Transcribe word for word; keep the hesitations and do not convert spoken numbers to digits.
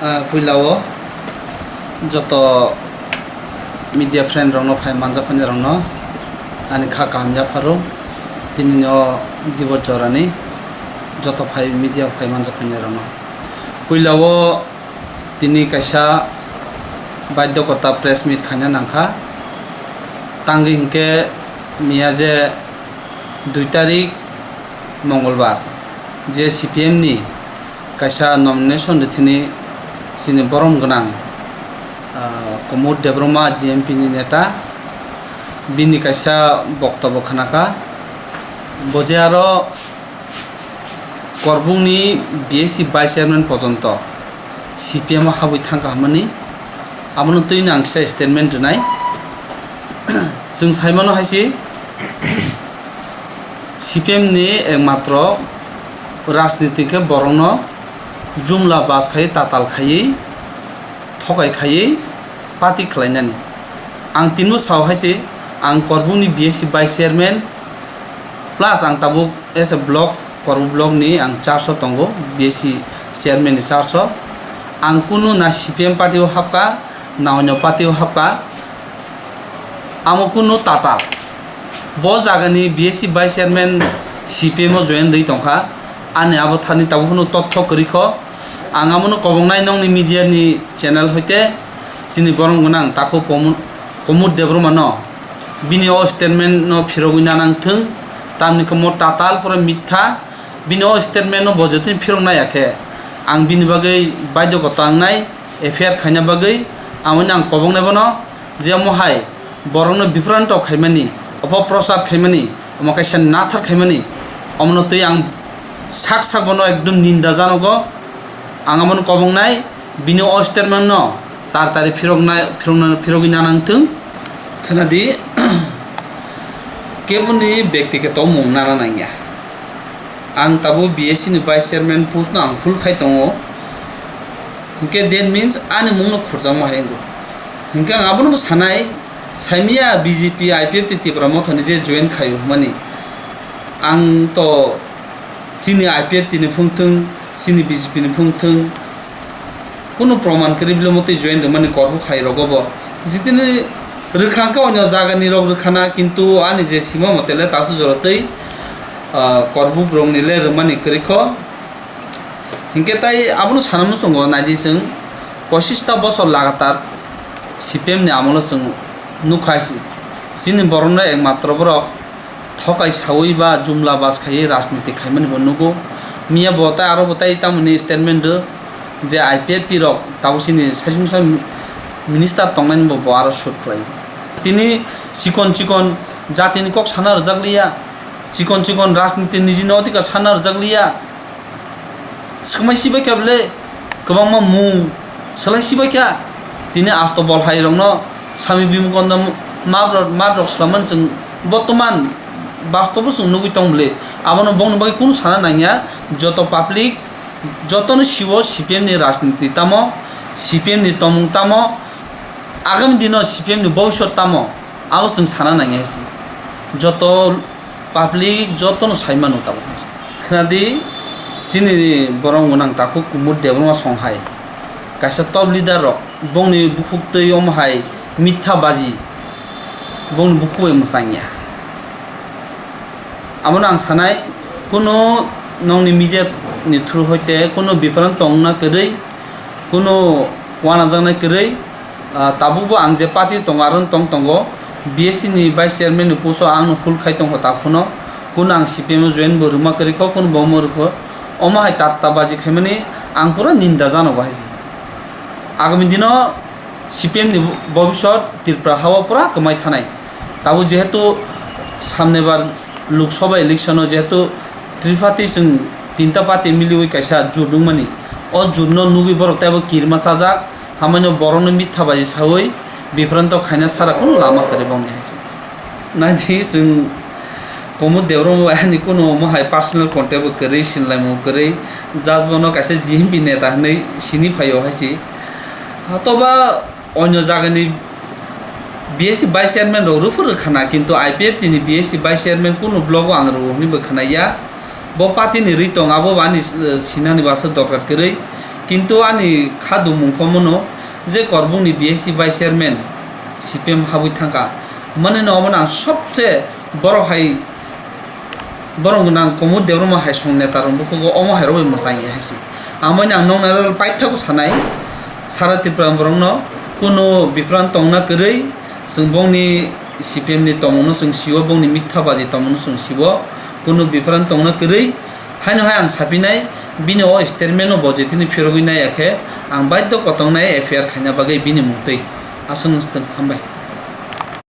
Ah, puila o joto media friend rokno phai manjak phai rokno ani kha kaham yapharo tini o dibo jorani joto phai media phai manjak phai rokno. Puila o tini kaisa baidhokota press meet khaina nangkha. Tangwi hinkhe miya je dui tarik Mongolbar je C P M ni kaisa nomination rithini chini borom gwnang, ah, Komod Debbarma G M P ni neta bini kaisa boktobo khnakha. Bo je aro Korbungni B S C vice chairman pojonto C P M o habwi thangkha hwnmani, abono twino ang kisa statement rwnai. Chwng saimano hai se, C P M ni ekmatro rajniti khe borokno jumla bas khaiwi, tatal khaiwi, thokai khaiwi party khlainani. Ang tinbo sao hai se, ang Korbungni B S C vice chairman, plus ang tabuk as a block, Korbuk block ni ang charge o tongo, B S C chairman ni charge o. Ang kunu na C P M party o hapka, na onyo party o hapka, amo kunu tatal. Bo jagani B S C vice chairman C P M o join rwi tongkha. Ani abo thani tabuk phano totho kwrwi kho. Ang abono kobongnai nongni media ni channel hoite chini borom gwnang takhuk Komod, Komod Debbarma no bini o statement no phirogwi nanang thung, tamni khe mo tatal pura mitha. Bini o statement no bo jotoni phirok nai ya khe ang bini bagwi baidhokota wngnai, F I R khaina bagwi. Amoni ang kobongnai bono je omo hai borokno bipranto khaimani, opoprochar khaimani, omo kaisa nathar khaimani, omono twi ang sak sak bono ekdom ninda janogo. Ang amoni kobongnai, bini o statement no tar tari phirokna, phirokna, phirogwi nanang thung. Khwnadi, keboni byaktigoto mung nana nangya. Ang tabuk B S C ni vice chairman post no ang full khai tongo. Hinkhe that means ani mung no khurjakma hai wngo. Hinkhe ang abono bo sanai, saimya B J P, I P F T Tipra Motha ni je join khaio hwnmani. Ang to chini I P F T ni phung thung, chini B J P ni phung thung, kunu proman kwrwi bile motwi join rwmani Korbuk hai rogo bo. Jitini rwkha hwnkhe onyo jaga ni rok rwkhana, kintu ani je sima mote le tasu jora twi, ah, Korbuk rok ni le rwmani kwrwi kho. Hinkhe tai abono sana muchungo naidi chwng, pochista bosor lagatar C P M ni amolo chwng nukha si. Chini borokno ekmatro borok thokai saui ba jumla bas khaiwi rajniti khaimani bo nugo. Miya bo tai aro bo tai tamoni statement rw je I P F T rok tabuk chini saichung sai minister tongnani bo, bo aro shoot khlai. Tini chikon chikon jatini kok sana rwjak liya, chikon chikon rajniti nijini odhikar sana rwjak liya. Swkmai sibai kha bwle, kwbangma mung swlai sibai kha. Tini asto bol hai rokno Swami Vivekananda ma rok, ma rok swlamani chwng botoman bastobo chwng nugwi tong bwle. Abono bongni bagwi kunu sana nangya. Joto public, jotono siwo C P M ni rajniti tamo, C P M ni tomung tamo, agami dino C P M ni bobiswt tamo, abo chwng sana nangya hai se. Joto public jotono sai mano tabuk hai se. Khwnadi, chini borok gwnang takhuk Kumud Debbarma song hai. Kaisa top leader rok, bongni bukhuk twi omo hai mitha baji, bongni bukhuk bai mwchangya. Abono ang sanai, kunu nongni media ni through hoite kunu biphran tongna kwrwi, kunu wanajaknai kwrwi, ah, tabukbo ang je party tongo, aro tong tongo, B S C ni vice chairman ni post o ang no full khai tongkha, ta phano kunu ang C P M o join bo rwma kwrwi kho, kunu bo omo rwkho, omo hai tatta baji khaimani ang pura ninda janogo hai se. Agami dino C P M ni bobiswt Tripura ha o pura kwmai thanai. Tabuk jehetu samnebar Lok Sabha election o jehetu triparty chwng tinta party miliwi kaisa jut wngmani, o jut no nugwi borok teibo kirima chajak, hamano borok no mitha baji sawi bipranto khaina sara kunu lama kwrwi bongni hai se. Naidi chwng Kumud Debbarma bai ani kunu omo hai personal contact bo kwrwi, sinlaimung kwrwi, just bono kaisa G M P neta hinwi sini phaio hai se. Hatoba onyo jagani B S C vice chairman rok rwphuru khana, kintu I P F T ni B S C vice chairman kunu block o ang rwo hwnwi bo khwnaya. Bo party ni rwi tong, abo bo ani, eh, sinani bwswk dorkar kwrwi. Kintu ani kha dumung kho mono je Korbung ni B S C vice chairman C P M habwi thangkha. Mane no omo ang sobse borok hai borok nang Komod Debbarma hai song neta rok bukhugo omo hai rok bai mwchang ya hai se. Amoni ang nong nai paithago sanai sara Tripura borok no kunu bipran tongna kwrwi chwng bongni C P M ni tongmung no chwng sio, bongni mitha baji tongmung no chwng sio, kunu bipran tongna kwrwi. Haino hai ang sapinai, bini o statement no bo jetini phirogwi nai ya khe, ang baidho kotongnai F I R khaina bagwi bini mungtwi. Aswk no swtwng, hambai.